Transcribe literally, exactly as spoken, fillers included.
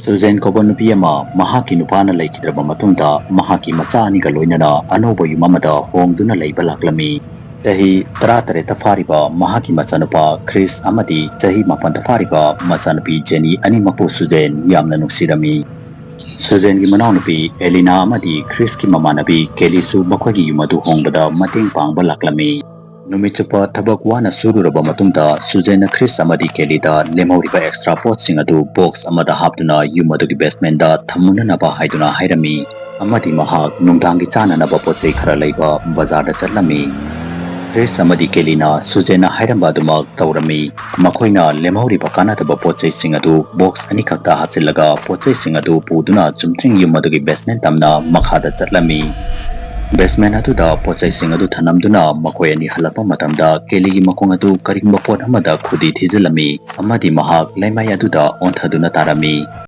ꯁꯨꯖꯦꯟ ꯀꯧꯕ ꯅꯨꯄꯤ ꯑꯃ ꯃꯍꯥꯛꯀꯤ ꯅꯨꯄꯥꯅ ꯂꯩꯈꯤꯗ꯭ꯔꯕ ꯃꯇꯨꯡꯗ ꯃꯍꯥꯛꯀꯤ ꯃꯆꯥ ꯑꯅꯤꯒ ꯂꯣꯏꯅꯅ ꯑꯅꯧꯕ ꯌꯨꯝ ꯑꯃꯗ ꯍꯣꯡꯗꯨꯅ ꯂꯩꯕ ꯂꯥꯛꯂꯝꯃꯤ꯫ ꯆꯍꯤ ꯇꯔꯥꯇꯔꯦꯠꯇ ꯐꯥꯔꯤꯕ ꯃꯍꯥꯛꯀꯤ ꯃꯆꯥꯅꯨꯄꯥ ꯈ꯭ꯔꯤꯁ ꯑꯃꯗꯤ ꯆꯍꯤ ꯃꯥꯄꯟꯗ ꯐꯥꯔꯤꯕ ꯃꯆꯥꯅꯨꯄꯤ ꯖꯦꯅꯤ ꯑꯅꯤꯃꯛꯄꯨ ꯁꯨꯖꯦꯟ ꯌꯥꯝꯅ ꯅꯨꯡꯁꯤꯔꯝꯃꯤ꯫ ꯁꯨꯖꯦꯟꯒꯤ ꯃꯅꯥꯎꯅꯨꯄꯤ ꯑꯦꯂꯤꯅꯥ ꯑꯃꯗꯤ ꯈ꯭ꯔꯤꯁꯀꯤ ꯃꯃꯥꯟꯅꯕꯤ ꯀꯦꯂꯤꯁꯨ ꯃꯈꯣꯏꯒꯤ ꯌꯨꯝ ꯑꯗꯨ ꯍꯣꯡꯕꯗ ꯃꯇꯦꯡ ꯄꯥꯡꯕ ꯂꯥꯛꯂꯝꯃꯤ꯫ ꯅꯨꯃꯤꯠ ꯆꯨꯞꯄ ꯊꯕꯛ ꯋꯥꯅ ꯁꯨꯔꯨꯔꯕ ꯃꯇꯨꯡꯗ ꯁꯨꯖꯦꯟꯅ ꯈ꯭ꯔꯤꯁ ꯑꯃꯗꯤ ꯀꯦꯂꯤꯗ ꯂꯦꯝꯍꯧꯔꯤꯕ ꯑꯦꯛꯁꯇ꯭ꯔꯥ ꯄꯣꯠꯁꯤꯡ ꯑꯗꯨ ꯕꯣꯛꯁ ꯑꯃꯗ ꯍꯥꯞꯇꯨꯅ ꯌꯨꯝ ꯑꯗꯨꯒꯤ ꯕꯦꯁꯃꯦꯟꯗ ꯊꯝꯃꯨꯅꯅꯕ ꯍꯥꯏꯗꯨꯅ ꯍꯥꯏꯔꯝꯃꯤ ꯑꯃꯗꯤ ꯃꯍꯥꯛ ꯅꯨꯡꯗꯥꯡꯒꯤ ꯆꯥꯅꯅꯕ ꯄꯣꯠ ꯆꯩ ꯈꯔ ꯂꯩꯕ ꯕꯖꯥꯔꯗ ꯆꯠꯂꯝꯃꯤ꯫ ꯈ꯭ꯔꯤꯁ ꯑꯃꯗꯤ ꯀꯦꯂꯤꯅ ꯁꯨꯖꯦꯟꯅ ꯍꯥꯏꯔꯝꯕ ꯑꯗꯨꯃꯛ ꯇꯧꯔꯝꯃꯤ꯫ ꯃꯈꯣꯏꯅ ꯂꯦꯝꯍꯧꯔꯤꯕ ꯀꯥꯟꯅꯗꯕ ꯄꯣꯠ ꯆꯩꯁꯤꯡ ꯑꯗꯨ ꯕꯣꯛꯁ ꯑꯅꯤꯈꯛꯇ ꯍꯥꯞꯆꯤꯜꯂꯒ ꯄꯣꯠ ꯆꯩꯁꯤꯡ ꯑꯗꯨ ꯄꯨꯗꯨꯅ ꯆꯨꯝꯗ꯭ꯔꯤꯡ ꯌꯨꯝ ꯑꯗꯨꯒꯤ ꯕꯦꯁꯃꯦꯟ ꯇꯝꯅ ꯃꯈꯥꯗ ꯆꯠꯂꯝꯃꯤ꯫ ꯕꯦꯁꯃꯦꯟ ꯑꯗꯨꯗ ꯄꯣꯠ ꯆꯩꯁꯤꯡ ꯑꯗꯨ ꯊꯅꯝꯗꯨꯅ ꯃꯈꯣꯏ ꯑꯅꯤ ꯍꯜꯂꯛꯄ ꯃꯇꯝꯗ ꯀꯦꯂꯤꯒꯤ ꯃꯈꯣꯡ ꯑꯗꯨ ꯀꯔꯤꯒꯨꯝꯕ ꯄꯣꯠ ꯑꯃꯗ ꯈꯨꯗꯤ ꯊꯤꯖꯤꯜꯂꯝꯃꯤ ꯑꯃꯗꯤ ꯃꯍꯥꯛ ꯂꯩꯃꯥꯏ ꯑꯗꯨꯗ ꯑꯣꯟꯊꯗꯨꯅ ꯇꯥꯔꯝꯃꯤ꯫